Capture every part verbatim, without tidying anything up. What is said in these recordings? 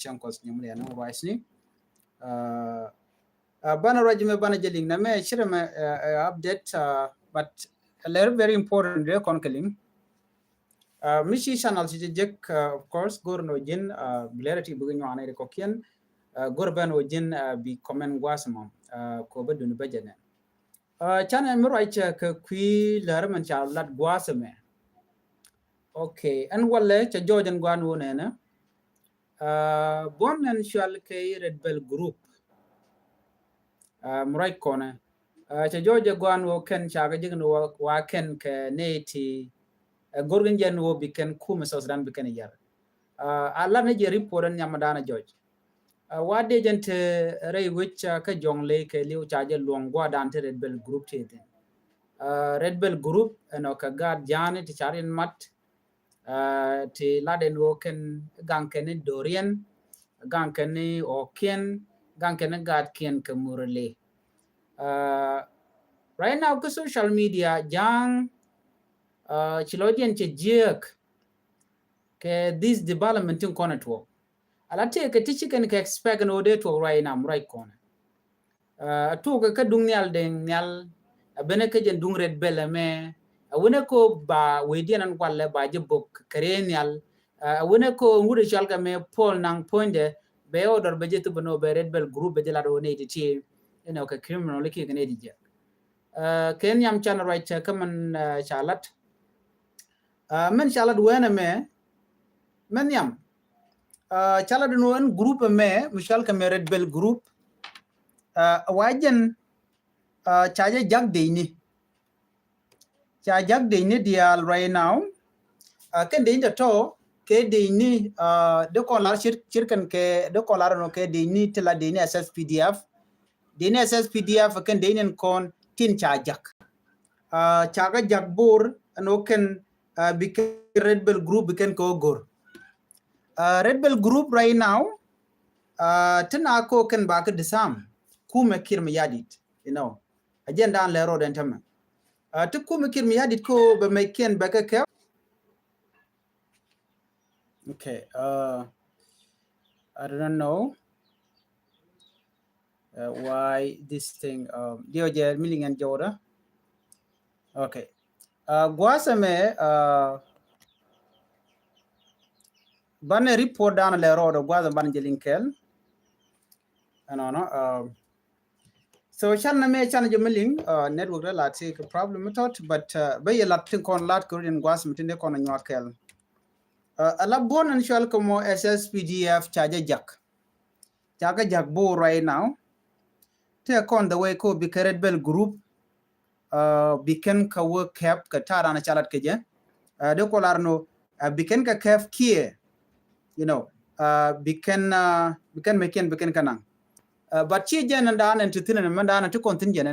cäŋ kɔs nyɛ mɛ yɛ ni ruac ni. Banɛ ruac mɛ banɛ jɛ liŋ nɛ mɛ cirɛ mɛ update, but lɛr very important dee kɔn kɛ liŋ. Mi ci channel ci jɛ jek, of course go̱r nɔ ji̱n bi lɛr ti bi nyuanɛ ri kɔkiɛn. Go̱r bɛn wä ji̱n bi comment guas mɔ ko bä duni bä jɛ nɛ. Canɛ mi ruac kɛ kui̱ lɛr mɛn ca lat guas mɛ. Okay, ɛn walɛ cɛ jɔɔc ɛn guan wä nɛnɛ. Buɔn ɛn cual kɛ Red Belt group. Mi ruac kɔnɛ cɛ jɔɔc ɛ guan wä kɛn ca kɛ jek ni wa kɛn kɛ nɛy ti ɛ go̱r gin jɛn wä bi kɛn kumɛ South Sudan bi kɛn yɛr. A lat ni jɛ report ɛn nyam dan ɛ jɔɔc. Wa dee jɛn te rɛy wec kä jɔŋ ley kɛ liw ca jɛ luɔŋ guadan te Red Belt group te thin. Red Belt group ɛn ɔ kɛ gaat jaani ti ca rin mat. Ti lat ɛn wä kɛn gaŋ kɛn ni doriɛn, gaŋ kɛn ni ɔkiɛn, gaŋ kɛn ni gaatkiɛn kɛ murili. Right now kä social media jaŋ ci lɔ jɛn cɛ jiɛk kɛ this development tin kɔn ɛ tuɔk. Ala tëë kɛ ti ci kɛn kɛ expect ni wä dee tuɔk right now right kɔn. A tuɔk kɛ duŋ nhial deŋ nhial a benɛ kɛ jɛn duŋ Red Belt ɛmɛ. A wenɛ ko ba wee diɛn an walɛ ba jɛ bok kɛ ree nhial. A wenɛ ko ŋut ɛ cual kɛ mɛ Paul naŋ puɔ̱nydɛ bɛ order bɛ jɛ thupɛ nɔ bɛ Red Belt group bɛ jɛ lat wä nɛy ti ti inɔ kɛ criminal kiɛ kɛ nɛy ti jɛ. Kɛ nhiam can ruac kä mɛn ca lat. Mɛn ca lat wɛn ɛmɛ mɛn nhiam. Ca lat ɛn wɛn group ɛmɛ mi cual kɛ mɛ Red Belt group. Wa jɛn ca jɛ jak dec ni. Ca jak dec ni diaal right now. Kɛn dec ni tɔtɔ kɛ dec ni dee kɔn lar cir kɛn kɛ dee kɔn lar ɛn wä kɛ dec ni ti la dec ni S S P D F. Dec ni S S P D F kɛn dec ni ɛn kɔn tin ca jak. Ca kɛ jak Bor ɛn wä kɛn bi kɛn Red Belt group bi kɛn kɛ wä go̱r. Red Belt group right now tin a ko kɛn ba kɛ disarm kumɛ Kiir Mayardit, you know. A jɛn dan lɛ rɔɔd ɛn tämɛ ti kumɛ Kiir Mayardit ko bɛ mɛ kiɛn bɛ kɛ kɛ. Okay. I don't know why this thing. Diɔ jɛ mi liŋ ɛn jɔwdä. Okay. Guasɛ mɛ banɛ report dan lɛ rɔɔd guasɛ banɛ jɛ liŋ kɛl. Ɛnɔnɔ. So can na mɛ can jɛ mi liŋ network dɛ la ti kɛ problem mi tɔt, but bɛ yɛ lat tin kɔn lat kɛ rudin guasɛ mi tin dee kɔn nyuak kɛl. Ala buɔn ɛn cual kɛ mɔ S S P D F ca jɛ jak. Ca kɛ jak Bor right now. Tɛ kɔn the way ko bi kɛ Red Belt group bi kɛn kɛ wä kɛp kɛ ta̱a̱ dan ca lat kɛ jɛ. Dee kɔ lar nɔ bi kɛn kɛ kɛp kiɛ, you know, bi kɛn bi kɛn mɛ kiɛn bi kɛn kɛ naŋ. But ci jɛn dan ɛn ti thin ɛn mɛn dan ɛn ti kɔn thin jɛn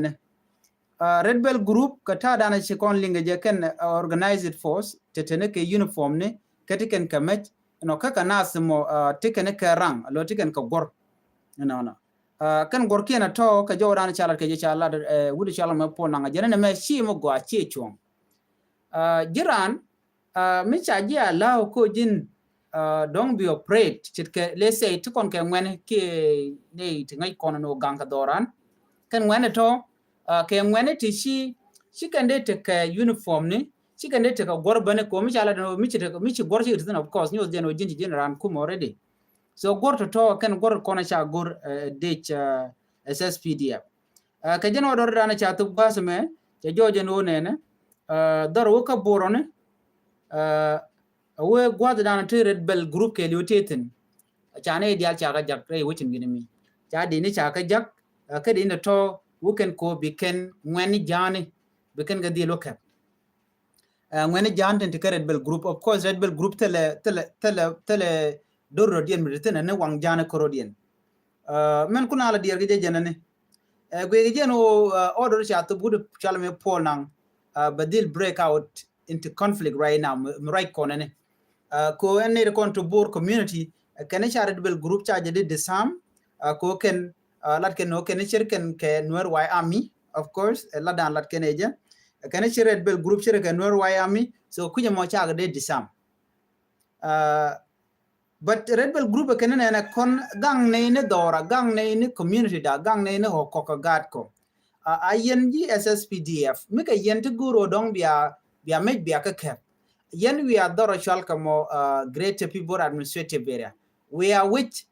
ɛn. Red Belt group kɛ ta̱a̱ dan ci kɔn liŋ kɛ jɛ kɛn organized force te teni kɛ uniform ni kɛ ti kɛn kɛ mɛc, you know, kɛ kɛ nath mɔ ti kɛn kɛ raŋ lo ti kɛn kɛ guɔr, you know, no. Kɛn guɔr kiɛn a tɔ kɛ jɔw dan ca lat kɛ jɛ ca lat wut ca lat mɛ Paul naŋ a jɛn ɛn mɛ ci mɛ gɔaa ci cuɔŋ. Jiran mi ca ji̱ a la̱w ko ji̱n, don't be afraid. Ce̱tkɛ, let's say, ti kɔn kɛ ŋuɛni kiɛ nɛy ti ŋäc kɔn ni wä gaŋ kɛ dhɔran. Kɛn ŋuɛni tɔ kɛ ŋuɛni ti ci, ci kɛn dee tekɛ uniform ni, ci kɛn dee tekɛ guɔr bäni ko mi ca la den mi ci tekɛ, mi ci guɔr ci kɛ ti thin, of course, nyuɔth jɛn wä ji̱n ci ji̱n ran kum already. So guɔr tɔtɔ kɛn guɔr kɔn ca go̱r dec S S P D F. Kɛ jɛn wä dɔr dan ca thop gua̱a̱th mɛ cɛ jɔɔc ɛn wä nɛnɛ dhɔr wä kä Bor ɔni. A wee gua̱a̱th dan ti Red Belt group kɛ liw ti thin. Ca ni dial ca kɛ jak rɛy wä cin gini mi ca di ni ca kɛ jak. Kä di ni tɔ wä kɛn ko bi kɛn ŋuɛn ni ja̱a̱ni bi kɛn kɛ dhil wä kɛp. Ŋuɛni ja̱a̱n tin ti kä Red Belt group. Of course Red Belt group thilɛ, thilɛ, thilɛ, thilɛ dor rɔ diɛn mi ti thin ni waŋ ja̱a̱n koro diɛn. Mɛn kun ala diɛr ki jɛ jɛn ni guiɛ ki jɛn o order ca thop wut cual mi Paul naŋ. Bɛ dhil break out into conflict right now mi right kɔn ni. Ko ɛn ni kɔn to Bor community kɛn ca Red Belt group ca jɛ di disarm. Ko kɛn lat kɛn o kɛn cir kɛn kɛ Nuer White Army, of course lat dan lat kɛn ɛ jɛ. Kɛn cir Red Belt group cir kɛ Nuer White Army. So kuinyɛ mɔ cakɛ dee disarm. But Red Belt Group kɛn nɛnɛ kɔn gaŋ nɛy ni dhɔra, gaŋ nɛy ni community da, gaŋ nɛy ni ɣɔk kɔk kɛ gaat kɔ. A yɛn ji̱ S S P D F mi kɛ yɛn ti go̱o̱r ɣöö dɔ̱ŋ bia bia mec bia kä kɛp. Yɛn wiaa dhɔr ɔ cual kɛ mɔ Greater Pibor Administrative Area. Wiaa wi̱c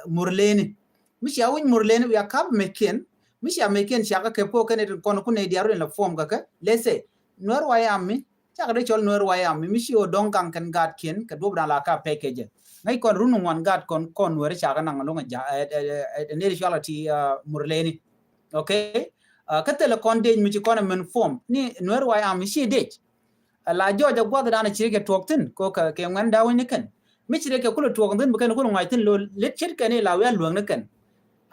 Murleni. Mi cia wi̱c Murleni wiaa kap meckiɛn. Mi cia meckiɛn cia kä kɛp kɔ kɛn itin kɔn kun nɛy diaal rɔ in la form kɛ kɛ. Let's say Nuer White Army, cakɛ dee cɔl Nuer White Army mi ci ɣöö dɔ̱ŋ gaŋ kɛn gaatkiɛn kɛ duɔ̱p dan la ka pɛc kɛ jɛ. Ŋäc kɔn run ŋuan gaat kɔn kɔn Nuer cakɛ naŋ loŋ ɛ ja ɛ nɛy ti cual ɛ ti Murleni. Okay. Kä thilɛ kɔn dec mi ci kɔn ɛ min form ni Nuer White Army ci dec. La jɔɔc ɛ gua̱th dan ci rɛ kɛ tuɔk thi̱n kɛ kɛ ŋuɛn da̱wäny ni kɛn. Mi ci rɛ kɛ kulɛ tuɔk thi̱n bi kɛn kulɛ ŋuac thi̱n lo̱l lit ce̱tkɛ ni la wiaa luäk ni kɛn.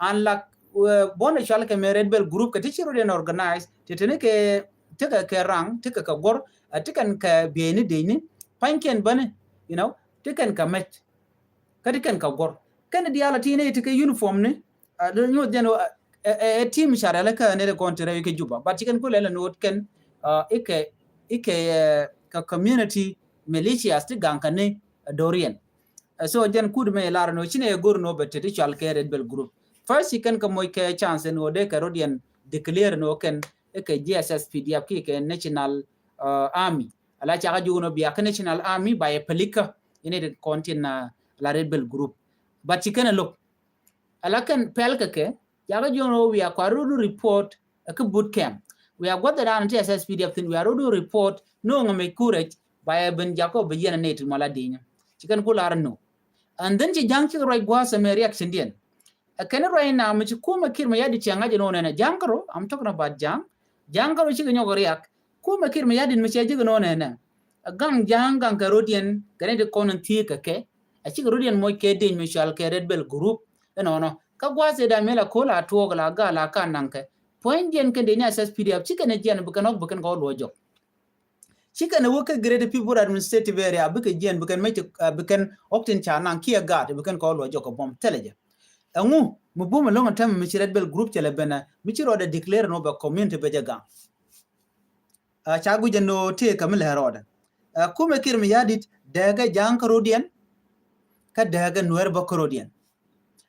An lak buɔ̱n ɛ cual kɛ mɛ Red Belt Group kɛ ti ci rɔ diɛn organize ti teni kɛ tekɛ kɛ raŋ tekɛ kɛ guɔ̱r. Ti kɛn kɛ bieyni decni pa̱nykiɛn bäni, you know, ti kɛn kɛ mɛc. Kä ti kɛn kɛ guɔ̱r kɛn diaal a ti ni ti kɛ uniform ni. Nyuɔth jɛn ɛ team carɛ lɛ kä ni rɛ kɔn ti rɛ kɛ Juba, but ci kɛn kulɛ lɛ ni wot kɛn ikɛ ikɛ kɛ community militias ti gaŋ kɛ ni doriɛn. So jɛn kut mɛ lar ni wot ci ni ɛ go̱r ni wot bɛ ti ti cual kɛ Red Belt Group. First ci kɛn kɛ moc kɛ chance ni wot dee kɛ rodiɛn declare ni wot kɛn ikɛ G S S P D F ki kɛ National Army. Ala cakɛ jukɛ ni wot bia kɛ National Army ba yɛ palikä ini ti kɔn tin la Red Belt Group. But ci kɛn ɛ lo̱k ala kɛn pɛl kɛ kɛ cakɛ jukɛ ni wot wiaa kua rodu report ɛ kä boot camp. Wiaa gua̱th ɛ dan ti S S P D F thi̱n wiaa rodu report ni wot ŋɛ mec kurɛc ba yɛ ben jakɔ bi yɛn ɛ nɛy ti mɔ la di̱i̱nyä. Ci kɛn ku lar ni wot. And then ci ja̱ŋ cikɛ ruac gua̱a̱th ɛmɛ reaction diɛn. Ɛ kɛn ruac na mi ci kumɛ Kiir Mayardit cɛ ŋa̱c ɛn ɣöö nɛnɛ ja̱ŋ kärɔ, I'm talking about ja̱ŋ. Ja̱ŋ kärɔ cikɛ nyɔk riak. Kumɛ Kiir Mayardit mi cɛ jek ɛn ɣöö nɛnɛ. Ɛ gaŋ ja̱ŋ gaŋ kɛ rodiɛn kɛ ni ti kɔn in thiek kɛ kɛ. Ɛ cikɛ rodiɛn moc kɛ dec mi cual kɛ Red Belt Group. Ɛnɔnɔ kä gua̱a̱th ëë dan mi la ko̱l a tuɔɔk la gaa la ka naŋ kɛ. Puɔ̱nydiɛn kɛn dec ni S S P D F cikɛ ni jiɛn bi kɛn ɣɔk bi kɛn kɛ ɣɔk luɔc jɔk. Ci kɛn ɛ wä kä Greater Pibor Administrative Area bikɛ jiɛn bikɛn mec bikɛn ɣɔk tin ca naŋ kiɛ gaat bikɛn kɛ ɣɔk luɔc jɔk kɛ buɔ̱m thilɛ jɛ. Ɛŋu mi buɔ̱m ɛlɔ̱ŋ ɛn tɛmɛ mi ci Red Belt Group cɛ lɛ ben ɛ mi ci rɔɔdɛ declare ni wä bɛ community bɛ jɛ gaŋ. Ca guic ɛn ɣöö tëëkä mi lɛ rɔɔdɛ. Kumɛ Kiir Mayardit dääkɛ ja̱a̱ŋ kä rodiɛn kä dääkɛ Nuɛr bä kä rodiɛn.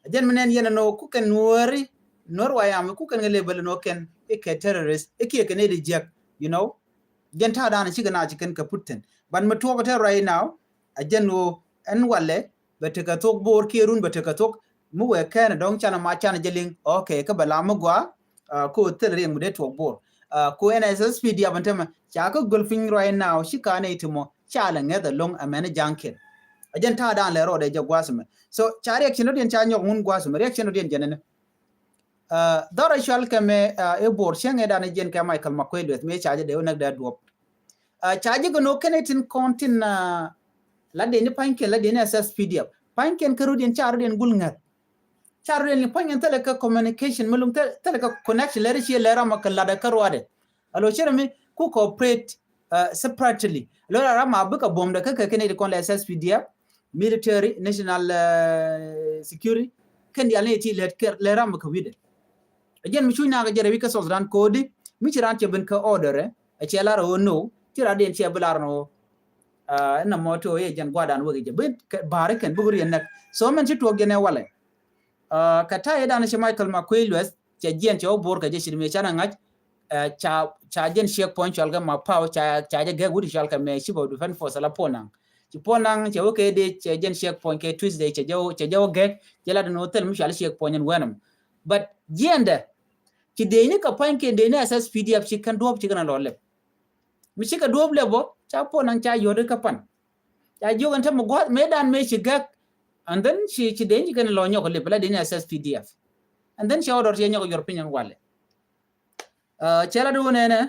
Ɛ jɛn mi nɛn yɛn ɛn ɣöö kukɛn Nuɛri, Nuɛr White Army kukɛn ŋɛ label ɛn ɣöö kɛn ikɛ terrorist ikiɛ kɛ nɛy ti jiäk, you know. Jɛn ta̱a̱ dan cikɛ na ci kɛn kɛ put thi̱n. But mi tuɔɔk ɛ tɛr right now ɛ jɛn ɣöö ɛn walɛ bɛ tekɛ thok Bor kiɛ run bɛ tekɛ thok mi wëë kɛn ɛ dɔ̱ŋ canɛ ma canɛ jɛ liŋ. Okay, kä bɛ la mi gɔaa. Ko thil riɛŋ mi dee tuɔɔk Bor. Ko N S S P D F ɛn tämɛ ca kä göl piny right now ci ka nɛy ti mɔ ca lɛ ŋäth ɛlɔ̱ŋ ɛmɛn ja̱ŋ kiɛn. Ɛ jɛn ta̱a̱ dan lɛ rɔɔdɛ jɛ gua̱a̱th ɛmɛ. So ca reaction rɔ̱diɛn ca nyɔk ŋun gua̱a̱th ɛmɛ reaction rɔ̱diɛn jɛn ɛnɛ. Dhɔr ɛ cual kɛ mɛ i̱ Bor cäŋ ɛ dan ɛ jiɛn kɛ Michael Makuei Lueth mëë ca jɛ dee wä näk dee duɔ̱p. Ca jɛ gɛ no̱o̱k kɛn ɛ tin kɔn tin la dee ni pa̱nykiɛn la dee ni S S P D F pa̱nykiɛn kä rɔ̱diɛn ca rɔ̱diɛn gul ŋäth. Ca rɔ̱diɛn li pa̱nykiɛn thilɛ kɛ communication mi luŋ thilɛ kɛ connection lɛ ri ciɛ lɛ ram a kɛ lat ɛ kä ruaadɛ. A lo cɛ rɛ mi ku cooperate separately. Lo ra ram a bikɛ buɔ̱mdɛ kä kɛ kɛn ɛ ti kɔn lɛ S S P D F military national security kɛn diaal ni ti lɛ ram a kɛ wi̱dɛ. Ɛ jɛn mi cuc nakä jɛ rɛ wi̱c kä South Sudan kodi mi ci raan cɛ ben kä order ɛ cɛ lar ɛ ɣöö no ci raan diɛn cɛ bi lar ɛ ɣöö ɛn nɔmɔ ti ɣöö yɛ jɛn gua̱a̱r dan wek jɛ bi ba̱a̱ri kɛn buk riɛn näk. So mɛn ci tuɔɔk jɛn ɛ walɛ. Kɛ ta̱a̱ yɛ dan ci Michael Makuei Lueth cɛ jiɛn cɛ wä Bor kɛ jɛ ci di mëë canɛ ŋa̱c. Ca jɛn checkpoint cual kɛ Mapau ca jɛ gɛk wut cual kɛ mɛ chief of defense force la Paul Nang. Ci Paul Nang cɛ wä kɛ dee cɛ jɛn checkpoint kɛ Tuesday cɛ jɛ wä gɛk jɛ la dee ni wä thil mi cual checkpoint in wɛnɛm. But jiɛndɛ ci dee ni kɛ pa̱ny kɛ dee ni S S P D F ci kɛn duɔ̱p ci kɛn a lɔ lɛp. Mi cikɛ duɔ̱ɔ̱p lɛ bä ca Paul Nang ca yɔ̱t ikä pan. Ca jiök ɛn tämɛ gua̱a̱th mëë dan mëë ci gäk. And then ci ci dee ci kɛn lɔ nyɔk lip la dee ni S S P D F. And then cɛ ɣä dɔr cɛ nyɔk yɔr piny ɛn walɛ. Cɛ la di wä nɛnɛ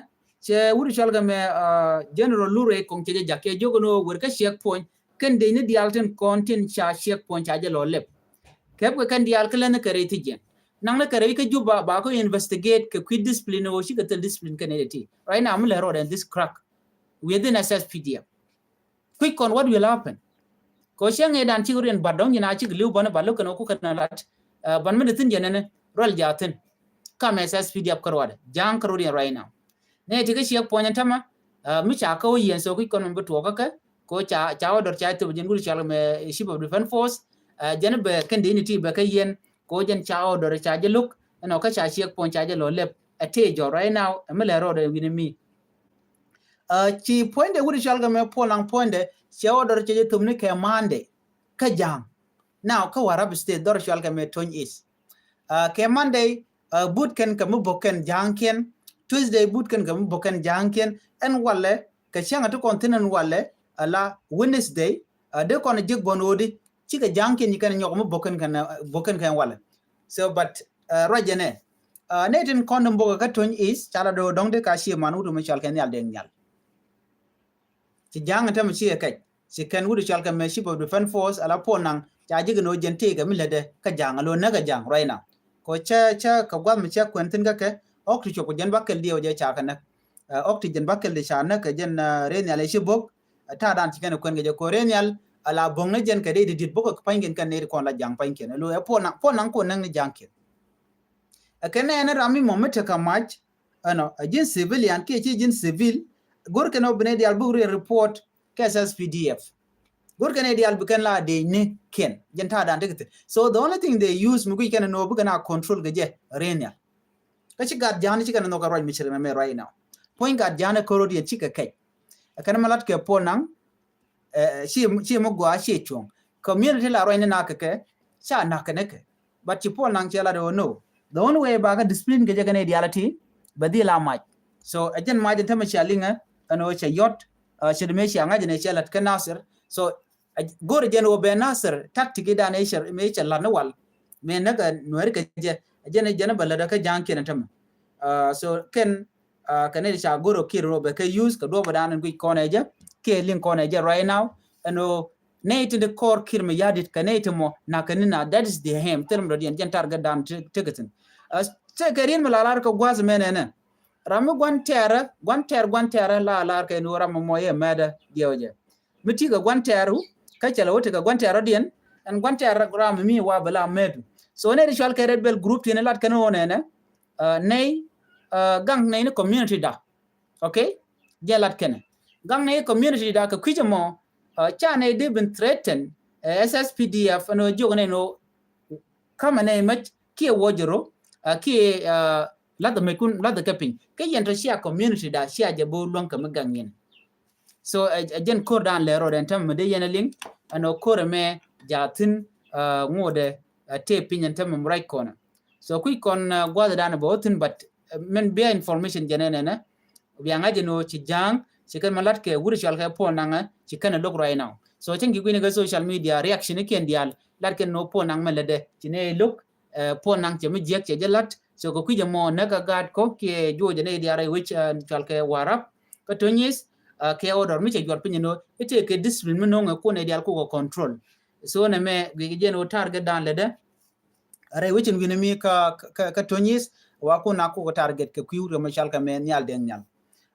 cɛ wut cɔl kɛ mɛ General Lure Kɔŋ cɛ jɛ jak cɛ jiök ɛn ɣöö wer kä checkpoint kɛn dee ni diaal tin kɔn tin ca checkpoint ca jɛ lɔ lip. Kɛp kɛ kɛn diaal kä lɛn kɛ rɛy thi jiɛn. Naŋ ni kɛ rɛy kä Juba ba kɛ investigate kɛ kui̱ discipline ɣöö cikɛ thil discipline kɛn ɛ ti. Right now mi lɛ rɔɔd ɛn this crack. Within S S P D F. Kui̱c kɔn what will happen. Kɛ cäŋ ëë dan cik riɛn bat dɔ̱ŋ nyin a cik li̱w bän ba lo̱k kɛn ɣä ku kɛn a lat. Ban mi di thi̱n jɛ nɛnɛ ruɛl jaathin. Kam S S P D F kä ruadɛ ja̱a̱ŋ kä rut yɛn right now. Nɛ ti kä checkpoint ɛn tämɛ mi ca kä wä yɛn so kui̱c kɔn mi bi tuɔɔk kä kɛ Ko ca, ca order ca thop jɛn wut cɔal kɛ mɛ Chief of Defense Force, jɛn bɛ kɛn dee ni ti bɛ kɛ yɛn, ko jɛn ca order ca jɛ lo̱k, ɛnɔ kä ca checkpoint ca jɛ lɔ lɛp, ɛ tëë jɔr right now, ɛ mi lɛ rɔɔdɛ wi̱ni mi. Ci puɔ̱nydɛ wut cɔal kɛ mɛ Puɔl Naŋ puɔ̱nydɛ, ca order ca jɛ thop ni kɛ Monday, kä Ja̱a̱ŋ. Now, kä Warrap State, dhɔr cɔal kɛ mɛ Tony East. Kɛ Monday, but kɛn kɛ mi bo̱k kɛn Ja̱a̱ŋkiɛn. Tuesday, but kɛn kɛ mi bo̱k kɛn Ja̱a̱ŋkiɛn. Ɛn walɛ, kɛ cäŋ a ti kɔn thi̱n ɛn walɛ, ala Wednesday, dee kɔn ji̱k buɔ̱n ɣöödi, cikɛ Ja̱a̱ŋkiɛn ci kɛn nyɔk mi bo̱k kɛn kɛn, bo̱k kɛn kɛn walɛ. So, but, ruacɛ nɛ, nɛ tin kɔn in bo̱k kä Tony East, ca la do̱ dɔ̱ŋ dee ka cie man wut mi cɔal kɛ Nhial Deng Nhial. Ci Ja̱a̱ŋ in tämɛ ci ɛ kɛc. Ci kɛn wut cɔal kɛ mɛ Chief of Defense Force, ala Puɔl Naŋ, ca ji̱k in ɣöö jɛn tëëkɛ mi lätdɛ kä Ja̱a̱ŋ, a lo̱ näk kä Ja̱a̱ŋ right now. Kɔ cä, cä kɛ gua̱th mi cä kuɛn thi̱n kä kɛ, ɣɔk ti cuɔp kɛ jɛn bäkɛl diɛw jɛ ca kɛ näk. Ɣɔk ti jɛn bäkɛl di ca näk kɛ jɛn rɛy nhial ɛ ci bo̱k, ta̱a̱ dan ci kɛn kuɛn kɛ jɛ kɔ rɛy nhial, ala bo̱ŋ ni jɛn kɛ dee di dit bo̱k kɛ pa̱nykiɛn kɛn nɛy ti kɔn la Ja̱a̱ŋ pa̱nykiɛn. A lo̱ ɛ Puɔl Naŋ, Puɔl Naŋ kɔn näk ni Ja̱a̱ŋkiɛn. Ɛ kɛn nɛ ɛn ram mi mɔ mi tekɛ mac, ɛnɔ, ɛ ji̱n civilian kiɛ ci ji̱n civil, go̱r kɛn ɔ bi nɛy diaal buk riɛn report kɛ S S P D F. Go̱r kɛn nɛy diaal bi kɛn la dee ni kiɛn, jɛn ta̱a̱ dan tekɛ thi̱n. So the only thing they use mi guic kɛn nɔ bi kɛn a control kɛ jɛ rɛy nhial. Kä ci gat Ja̱a̱ŋ ni ci kɛn nɔ kɛ ruac mi ci rɛn mɛ right now. Puɔ̱ny gat Ja̱a̱ŋ ni kärɔ̱diɛn cikɛ kɛc. Ɛ kɛn mɛ lat kɛ Puɔl Naŋ, ci, ci mi gɔaa ci cuɔ̱ŋ. Community la ruacni nak kɛ, ca nak kɛ ni kɛ. But ci Puɔl Naŋ cɛ lat ɣöö no. The only way ba kɛ discipline kɛ jɛ kɛ nɛy diaal ti, bɛ dhil a mac. So ɛ jɛn mac in tämɛ cia liŋɛ, ɛn ɣöö cɛ yɔt, cɛ di mëë cia ŋa̱c in ɛ cɛ lat kä Nasir. So go̱r jɛn ɣöö bɛ Nasir tactic idan ɛ cɛ, mëë cɛ lat ni wal. Mëë näk ɛ Nuɛri kɛ jɛ, ɛ jɛn, ɛ jɛn bɛ lat kä Ja̱a̱ŋkiɛn in tämɛ. So kɛn, kɛ nɛy ti ca go̱r ɔ Kiir rɔ bɛ kɛ use kɛ duɔ̱p dan in guic kɔn ɛ jɛ, kiɛ liŋ kɔn ɛ jɛ right now. Ɛn ɣöö nɛy ti di kɔr Kiir mi ya̱di̱t kɛ nɛy ti mɔ nak kɛ ni na, that is the aim. Thil mi dɔ̱diɛn jɛn target dan tekɛ thi̱n. Tëëkɛ riet mi la lar kɛ gua̱a̱th mɛn ɛnɛ. Ram mi gua̱n tɛɛrä, gua̱n tɛɛr, gua̱n tɛɛrä la lar kɛ ni ɣöö ram mi mɔ yɛ mɛɛdä diɛw jɛ. Mi ti kɛ gua̱n tɛɛru, kä cɛ lɛ wä ti kɛ gua̱n tɛɛrä diɛn, ɛn gua̱n tɛɛrä ram mi wa bɛ la mɛɛdu. So nɛy ti cɔal kɛ Red Belt group ti ni lat kɛn ɣöö nɛnɛ, nɛy, gaŋ nɛy ni community da. Okay? Jɛ lat kɛnɛ. Gaŋ nɛy community da kɛ kui̱c ɛmɔ, ca nɛy dee bin threaten, S S P D F, ɛn ɣöö jiök nɛy ni ɣöö kamɛ nɛy mec kiɛ wä jɛ ro, kiɛ lath mec kun, lath kɛ piny. Kä yɛn tɔ cia community da cia jɛ bo̱o̱ luäŋ kɛ mi gaŋ yɛn. So ɛ jɛn ko̱r dan lɛ rɔɔdɛ ɛn tämɛ mi dee yɛn ɛ liŋ, ɛn ɣöö ko̱r ɛmɛ jaathin, ŋotdɛ, tëë piny ɛn tämɛ mi ruac kɔnɛ. So kui̱c kɔn gua̱th dan bɛ wä thi̱n, but mɛn bia information jɛn ɛnɛnɛ. Bia ŋa̱c ɛn ɣöö ci Ja̱a̱ŋ, ci kɛn mɛ lat kɛ wut cɔal kɛ Puɔl Naŋɛ, ci kɛn ɛ lo̱k right now. So cäŋ ki gui̱ni kɛ social media reaction ikiɛn diaal, lat kɛn ni ɣöö Puɔl Naŋ mɛ lätdɛ, ci nɛy lo̱k, Puɔl Naŋ cɛ mi jiäk cɛ jɛ lat. So kɛ kui̱c ɛmɔ näk ɛ gaat kɔ kiɛ juɔcɛ nɛy diaal rɛy wec cɔal kɛ Warrap kä Tony East, kɛ order mi cɛ juɔt piny ɛn ɣöö i̱ tëëkɛ discipline mi no̱o̱ŋɛ kun nɛy diaal kukɛ control. So nɛmɛ guic jɛn ɣöö target dan lätdɛ rɛy wec in wi̱ni mi kä, kä, kä Tony East, wa kun a kukɛ target kɛ kui̱ wut kɛ mɛ cɔal kɛ mɛ Nhial Deng Nhial.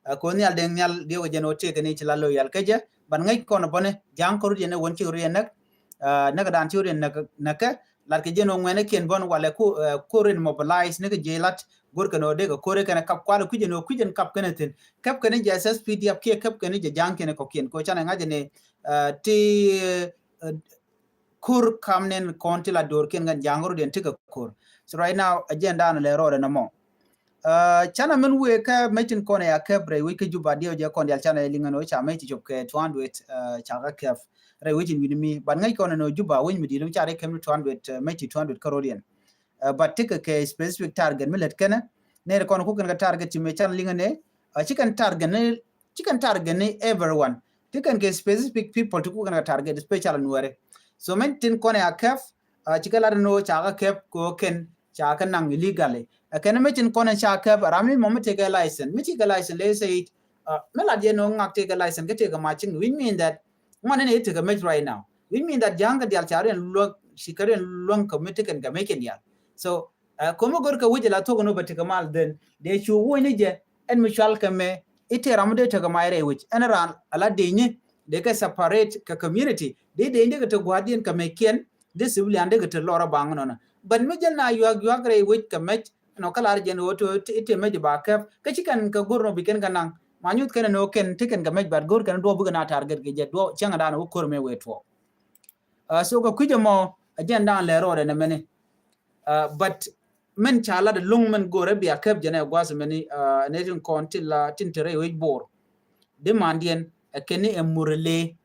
Kɛ ɣöö Nhial Deng Nhial diɛw kɛ jɛn ɣöö tëëkɛ ni ci la loyal kä jɛ, but ŋäc kɔn bäni Ja̱a̱ŋ kärɔ̱diɛn ɛ wän ci kärɔ̱diɛn näk, näk dan ci kärɔ̱diɛn näk, näkɛ, lat kɛ jɛn ɣöö ŋuɛ̈ni kiɛn bän walɛ ku, ko̱r in mobilize ni kɛ jiɛc lat, go̱r kɛn ɣöö dee kɛ ko̱r kɛn ɛ kap kual kui̱c in ɣöö kui̱c in kap kɛn ɛ thi̱n. Käp kɛn jɛ S S P D F kiɛ käp kɛn jɛ Ja̱a̱ŋ kiɛn kɔ̱kiɛn. Kɛ ɣöö canɛ ŋa̱c ni ti ko̱r kam nɛn kɔn ti la do̱rkiɛn kɛn Ja̱a̱ŋ kärɔ̱diɛn tekɛ ko̱r. So right now, agenda ni lɛ rɔɔdɛ nɔmɔ. Canɛ min wëë kä mec tin kɔn ɛ a käp rɛy wec kä Juba diɛw jɛ kɔn diaal canɛ liŋ ɛn ɣöö ca mec ti cop kɛ two hundred, ca kä käp rɛy wec in wi̱ni mi. But ŋäc kɔn ɛn ɣöö Juba wec mi di̱i̱t mi ca rɛy käp ni two hundred, mec ti two hundred kärɔ̱diɛn. But tekɛ kɛ specific target mi lät kɛnɛ. Nɛy ti kɔn kukɛn kɛ target ci mec canɛ liŋ ɛn ɛ, ci kɛn target ni, ci kɛn target ni everyone. Ti kɛn kɛ specific people ti kukɛn kɛ target, especially Nuɛri. So mec tin kɔn ɛ a käp, ci kɛ lat ni ɣöö ca kɛ käp kɛ ɣöö kɛn ca kɛ naŋ illegally. Ɛ kɛn mec tin kɔn ɛ ca käp, ram mi mɔ mi tekɛ license. Mi cikɛ license, let's say, mi lat jɛ ni ɣöö ŋak tekɛ license kä tekɛ machine, which mean that ŋuan ni tekɛ mec right now. Which mean that Ja̱a̱ŋ kɛ diaal ca riɛn luäŋ, ci kɛ riɛn luäŋ kɛ mi tekɛn kɛ mec kɛn diaal. So Ɛ, komi gör kɛ wi̱c ala thok ni bä tekɛ mal dhen. Dee cu wuɔ̱ny ni jɛ, ɛn mi cual kɛ mɛ, i̱ tëë ram mi dee tekɛ may rɛy wi̱c. Ɛn raan ala dee nyi, dee kɛ separate kɛ community. Dee dee nyi dee kɛ te gua̱a̱thdiɛn kɛ mɛ kiɛn, dee civilian dee kɛ te lɔr a baŋ nɔnɔ. But mi jɛl na yuak yuak rɛy wi̱c kɛ mɛc, ɛn ɔ kä lar jɛn ɣöö te, i̱ tëë mɛc ba kɛp. Kä ci kɛn kɛ gör nɔ bi kɛn kɛ naŋ. Ma nyuth kɛn ni wä kɛn ti kɛn kɛ mec, but go̱r kɛn duɔ̱ɔ̱p bikɛ na target kɛ jɛ duɔ̱ɔ̱p cäŋ dan wä ko̱r mɛ wee tuɔɔk. Uh, so kɛ kui̱c ɛmɔ a jɛn dan lɛ rɔɔdɛ nɛ mɛni. Uh, but mɛn ca lat luŋ mɛn go̱rɛ bia kɛp jɛn ɛ gua̱a̱th mɛni, uh, nɛ tin kɔn tin la tin te rɛy wec Bor. Di mandiɛn ɛ kɛn ni ɛ Murle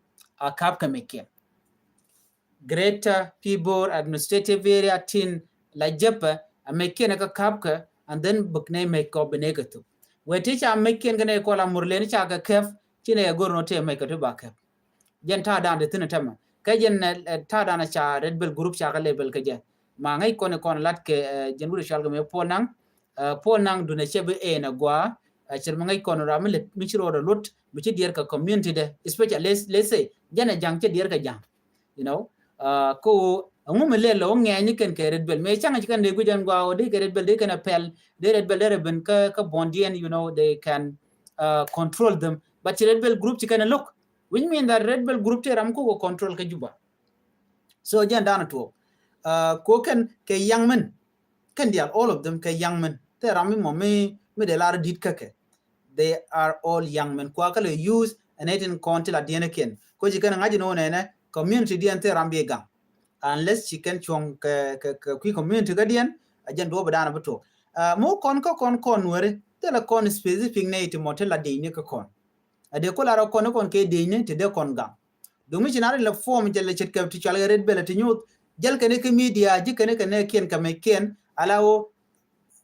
a kap kɛ mɛ kiɛn. Greater Pibor Administrative Area tin la jepɛ a mɛ kiɛn ɛ kä kap kɛ, and then bik nɛ mɛ kɔ bi nɛ kɛ thuk. Wɛ ti ca mɛ kiɛn kɛ nɛ kɔ la Murle ni ca kɛ kɛp, ci nɛ ɛ go̱r nɔ te mɛ kɛ ti ba kɛp. Jɛn ta̱a̱ dan di thi̱n tɛmɛ. Kä jɛn, eh, ta̱a̱ dan ca Red Belt group ca kä level kä jɛ. Ma ŋäc kɔn kɔn lat kɛ, eh, jɛn wut cual kɛ mɛ Paul Nang. Eh, Paul Nang dunɛ cɛ bi en a gua. Eh, cɛ mɛ ŋäc kɔn ram mi lɛ mi ci rɔɔdɛ lut mi ci diɛr kɛ community dɛ. Especially, let's, let's say, jɛn a ja̱ŋ cɛ diɛr kɛ ja̱ŋ. You know, uh, ko ŋu mi lɛ lɛ wä ŋɛny ni kɛn kɛ Red Belt. Mɛ ca̱ŋ ci kɛn dee guic ɛn gua wä dee kɛ Red Belt dee kɛn a pɛl dee Red Belt dee rɛ ben kä, kä bɔndiɛn, you know, they can, uh, control them. But ci Red Belt group ci kɛn a look. Which mean that Red Belt group te ram koko control kä Juba. So jɛn dan tuɔk. Uh, ko kɛn kɛ young men. Kɛn dial all of them kɛ young men. Te ram mi mɔ mi, mi de lar dit kä kɛ. They are all young men. Kua kä lɛ use ɛn ɛtin kɔn ti la diɛn kiɛn. Ko ci kɛn ŋa̱c ni wä nɛnɛ community diɛn te ram bi gaŋ. Unless ci kɛn cuɔ̱ŋ kɛ, kɛ, kɛ kui community kä diɛn, a jɛn duɔ̱p dan bi tuɔk. Uh, mo kɔn kä kɔn kɔn weri, te la kɔn specific nɛ iti mɔ te la diɛn ni kä kɔn. A dee kula rɔ kɔn kɔn kɛ dee ni ti dee kɔn gaŋ. Duŋ mi ci na ri la form jɛ lɛ ce̱tkɛ ti cual kɛ Red Belt ti nyuth. Jɛl kɛn kɛ media, ji̱ kɛn kɛ nɛ kiɛn kɛ mɛ kiɛn. Ala wo,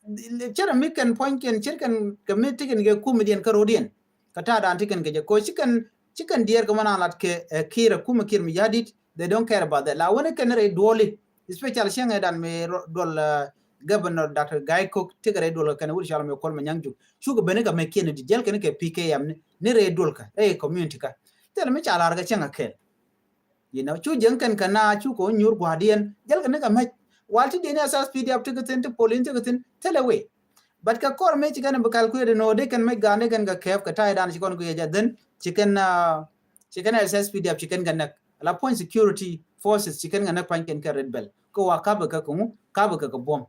cɛ rɛ mi kɛn puɔ̱ny kiɛn, cɛ kɛn kɛ mi ti kɛn kɛ kum diɛn kä rodiɛn. Kä ta̱a̱ dan ti kɛn kɛ jɛ. Ko ci kɛn, ci kɛn diɛɛr kɛ mɔ na lat kɛ, eh, Kiir, ɛ kum Kiir mi yadit, they don't care about that. La wani kɛn rɛ duɔli. Especially cieŋɛ dan mi rɔ-, duɔl, uh, Governor Doctor Gai Kok, tikɛ rɛy duɔl kɛ kɛn wut cɔal mi Kuol Manyang Juk. Cukɛ beni kɛ mɛ kiɛn di jɛl kɛn kɛ P K M ni, ni rɛy duɔl kɛ, rɛy community kä. Thilɛ mi ca lar kɛ cieŋ a kɛl. You know, cu jɛŋ kɛn kɛ na, cukɛ wä nyuur gua̱diɛn, jɛl kɛn kɛ mɛc. Wal ti diɛn S S P D F tikɛ thin, ti polin tikɛ thin, thilɛ wee. But kɛ kɔr mi ci kɛn bi calculate ni wä di kɛn mɛc ga̱a̱n di kɛn kɛ kɛɛp kɛ ta̱y dan ci kɔn kɛ yɛ jɛ dhin, ci kɛn, uh, ci kɛn S S P D F ci kɛn kɛ näk. La puɔ̱ny security forces ci kɛn kɛ näk pa̱ny kɛn kɛ Red Belt. Kä wa kapɛ kɛ kɛ ŋu, kapɛ kɛ kɛ buɔ̱m.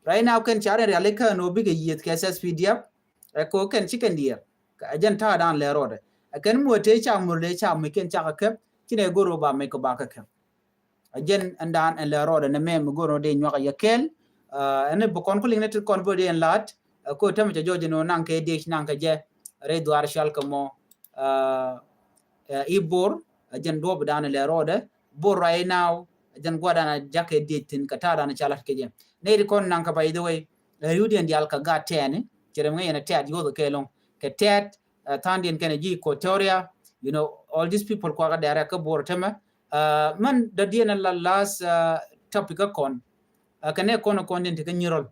Right now kɛn ca rɛn riali kä nɔ bikɛ yieth kɛ S S P D F. Ɛ ko kɛn ci kɛn diɛɛr. Ɛ jɛn ta̱a̱ dan lɛ rɔɔdɛ. Ɛ kɛn muɔ tëë ca mur lɛ ca mec kɛn ca kɛ kɛp. Ci nɛ go̱r wä ba mec kɛ ba kɛ kɛp. Ɛ jɛn ɛn dan ɛn lɛ rɔɔdɛ nɛ mɛ mi go̱r wä dee nyuak ɛ yɛ kɛɛl. Ɛn bi kɔn ku liŋ ni ti kɔn bä dee ɛn la̱t. Ɛ ko tɛmɛ cɛ jɔɔc ɛn wä naŋ kɛ diec naŋ kɛ jɛ. Rɛy dhuaar cual kɛ mɔ. Ɛ, ɛ, i̱ Bor, ɛ jɛn duɔ̱ɔ̱p dan lɛ rɔɔdɛ, Bor right now, ɛ jɛn gua̱dan a ja̱k kɛ diec thi̱n, kɛ ta̱a̱ dan ca lat kɛ jɛ. Nɛy ti kɔn naŋ kɛ, by the way, ɛ riwdiɛn diaal kɛ gaat tɛɛni, cɛ rɛm ŋäc yɛn ɛ tɛɛt yo̱o̱th kɛ lo̱ŋ, kɛ tɛɛt, ɛ tha̱a̱ŋdiɛn kɛnɛ ji̱ Equatoria, you know, all these people kuakä dɛrɛ kä Bor tɛmɛ. Ɛ, mɛn dɔ̱diɛn la last, ɛ, topic kä kɔn, ɛ, kɛ nɛ kɔn kɔn diɛn ti kä Nyirol.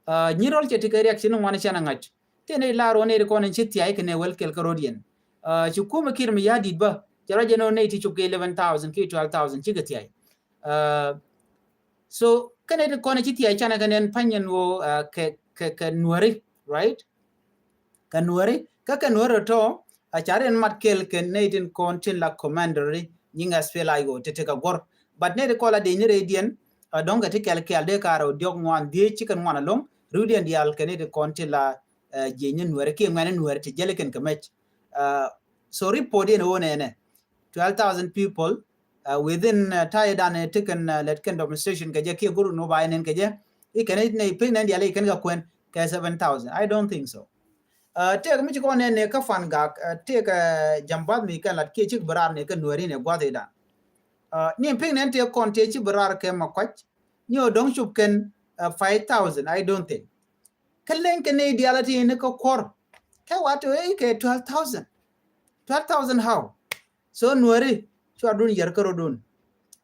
Ɛ, Nyirol cɛ ti kɛ reaction ŋuan cɛn a ŋa̱c. Tëë nɛy lar wä nɛy ti kɔn in ci thia̱y kɛ nɛ wäl kɛl kä ro̱diɛn. Ɛ, ci kumɛ Kiir mi ya̱di̱t bä. Cɛ rɔ jɛ nɔ nɛy ti cop kɛ eleven thousand ki twelve thousand cikɛ thia̱y. Ɛ, so kɛ nɛy ti kɔn in ci thia̱y canɛ kɛ nɛn pa̱ny ɛn wä, ɛ, kɛ, kɛ, kɛ Nuäri, right? Kɛ Nuäri, kä kɛ Nuäri tɔ, a ca ri ɛn mat kɛl kɛ nɛy tin kɔn tin la commander ri nyiŋ S P L A I O ti ti kɛ guɔ̱r. But nɛy ti kɔn la dee ni rɛydiɛn, a dɔ̱ŋ kɛ ti kɛl kɛl dee ka rɛw diɔ̱k ŋuan dhiec ci kɛn ŋuan alo̱ŋ, riwdiɛn diaal kɛ nɛy ti kɔn tin la, ɛ, jiec ni Nuäri kiɛ ŋuɛn ni Nuäri ti jɛl kɛn kɛ mɛc. Ɛ, so report diɛn ɣöö nɛnɛ twelve thousand people, ɛ, within, ɛ, ta̱yɛ dan ɛ ti kɛn, ɛ, lɛt kɛn demonstration kɛ jɛ kiɛ gurun wä ba ɛ nɛn kɛ jɛ. I̱ kɛn i̱ nɛ i̱ piny nɛn diaal i̱ kɛn kɛ kuɛn kɛ seven thousand. I don't think so. Ɛ, tëëk mi ci kɔn nɛn nɛ kä Fangak, ɛ, tëëk, ɛ, jambath mi kɛn lat kiɛ cik bi raar nɛ kä Nuäri nɛ gua̱th i̱ dan. Ɛ, ni piny nɛn tëëk kɔn tëëk ci bi raar kɛ Makuac. Ni ɔ dɔ̱ŋ cop kɛn, ɛ, five thousand, I don't think. Kä leny kɛ nɛy diaal a ti ni kä kuɔr. Kɛ wat tɔ ɛ kɛ twelve thousand. Twelve thousand how? So Nuäri cua dun yɛr kä ro̱dun.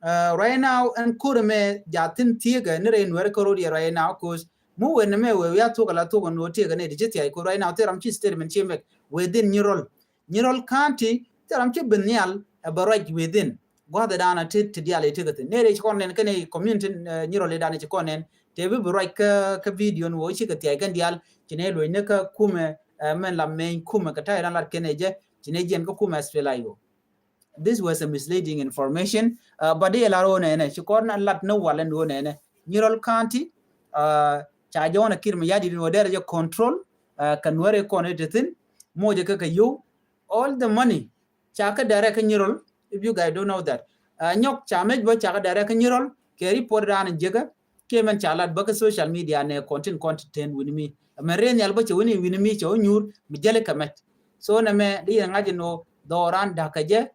Ɛ, right now ɛn kur mɛ ja thin thiekɛ ni rɛy Nuäri kä ro̱d yɛ right now, 'cause mu wen mɛ wee wia thok ala thok ɛn wä thiekɛ ni di ci thia̱y, 'cause right now thil ram ci statement ci mɛk within Nyirol. Nyirol County thil ram ci ben nhial ɛ bɛ ruac within. Gua̱th ɛ dan a ti, ti diaal ɛ ti kɛ thin. Nɛy rɛy ci kɔn nɛn kɛn ɛ community, ɛ, Nyirol ɛ dan ɛ ci kɔn nɛn. Tëë bi bi ruac kä, kä video ni wä ci kɛ thia̱y kɛn diaal. Ci nɛ luɔ̱c ni kä kumɛ, ɛ, mɛn la mɛny kumɛ kɛ ta̱yɛ dan lat kɛn ɛ jɛ. Ci nɛ jiɛn kä kumɛ S P L A I O. This was a misleading information. Ɛ, but i̱ lar wä nɛnɛ ci kɔn lat ni wal ɛn wä nɛnɛ. Nyirol County, ɛ, ca jɔ̱ɔ̱n a Kiir mi ya̱di̱t ni wä dɛr jɛ control, ɛ, kɛ Nuäri kɔn i̱ ti thin. mocɛ kä kɛ yio̱w. All the money ca kä direct kä Nyirol, if you guys don't know that. Nyɔk ca mec bä ca kä direct kä Nyirol kɛ report dan jɛ kä kiɛ mɛn ca lat bä kä social media nɛ kɔn tin kɔn ti ten wi̱ni mi. Mɛ ren nhial bä cɛ wi̱ni wi̱ni mi cɛ wä nyuur mi jɛli kɛ mɛc. So nɛ mɛ di yɛn ŋa̱c in wä dhɔran da̱kä jɛ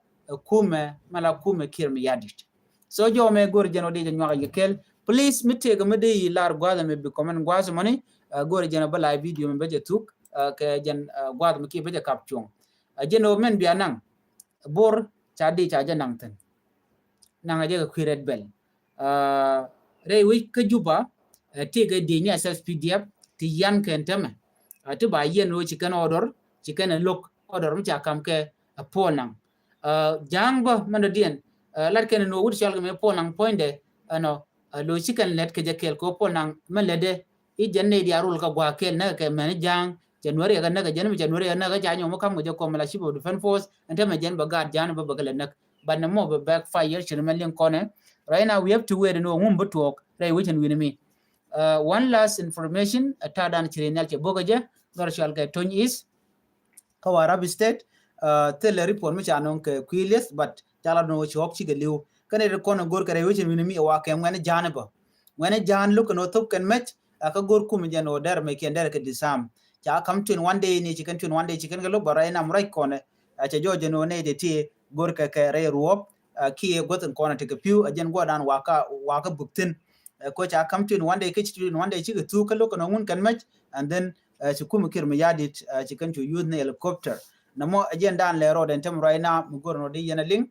kumɛ mɛ la kumɛ Kiir Mayardit. So jɔw mɛ go̱r jɛn wä di jɛ nyuak yɛ kɛl. Please mi tëëk mi di yi lar gua̱th mɛ bi comment gua̱th mɔni. Go̱r jɛn wä bä live video mɛ bä jɛ thuk kɛ jɛn gua̱th mɛ kiɛ bä jɛ kap cuɔ̱ŋ. Jɛn wä mɛn bia naŋ bor ca di ca jɛ naŋ thin. Naŋ a jɛ kɛ kui̱ Red Belt. Rɛy wi̱c kä Juba ti kɛ di ni S S P D F ti yan kɛn tämɛ. Ti ba yɛn wä ci kɛn order ci kɛn lo̱k order mi ca kam kɛ Paul Nang. Ja̱a̱ŋ bä mɛn dɔ diɛn lat kɛn ni wä wut cɔl kɛ mɛ Paul Nang puɔ̱nydɛ ɛnɔ lo ci kɛn lɛt kɛ jɛ kɛl kɛ Paul Nang mɛ lɛt dɛ i̱ jɛn nɛy diaal rul kä gua̱a̱ kɛl näk kɛ mɛn ja̱a̱ŋ. Jɛ nuɛri kɛ näk jɛn mi jɛ nuɛri kɛ näk kɛ ca nyɔm mi kam kɛ jɛ kɔm la chief of defense force ɛn tämɛ jɛn bɛ gaat ja̱a̱n bä bɛ kɛ lɛ näk. But nɛ mɔ bɛ backfire cɛ mɛ liŋ kɔnɛ. Right now we have to wait ni wä ŋum bä tuɔɔk rɛy wi̱c ɛn wi̱ni mi. One last information ɛ ta̱a̱ dan ci ri nhial cɛ bo̱k kɛ jɛ dhɔr cɔal kɛ Tony East kä Warrap State. Thilɛ report mi ca nɔŋ kɛ kui̱ lieth but ca la nɔŋ ci ɣɔk cikɛ li̱w. Kɛn ɛ ri kɔn ɛ go̱r kɛ rɛy wi̱c ɛn wi̱ni mi ɛ wa kɛ ŋuɛn ja̱a̱n bä. Ŋuɛn ja̱a̱n lo̱k kɛn wä thop kɛn mɛc kä go̱r kum jɛn wä dɛr mɛ kiɛn dɛr kɛ disarm. Ca kam twenty one day ni ci kɛn twenty one day ci kɛn kɛ lo̱k bä rɛy nam rɛc kɔnɛ. Cɛ jɔɔc jɛn wä nɛy tɛ ti go̱r kɛ kɛ rɛy ruɔp kiɛ guäth in kɔnɛ ti kɛ pi̱w a jɛn guɔdan waka waka buk thin. Ko ca kam twenty one day ki ci twenty one day ci kɛ thuk kä lo̱k kɛn wä ŋun kɛn mɛc. And then ci kum Kiir Mayardit ci kɛn cu use ni helicopter. Nɛ mɔ a jɛn dan lɛ rɔɔd ɛn tɛm right now mi go̱r nɔ di yɛn a liŋ.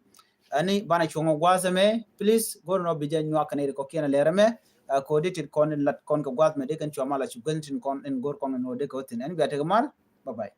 Ani banɛ cuɔ̱ŋ gua̱a̱th ɛmɛ please go̱r nɔ bi jɛ nyuak kɛn iri kɔkiɛn a lɛr ɛmɛ. Ko di tit kɔn in lat kɔn kɛ gua̱a̱th mɛ di kɛn cuɔ̱ŋ mal a cu gɛn tin kɔn in go̱r kɔn in wä di kɛ wä thin ɛn bia tek mal. Bye bye.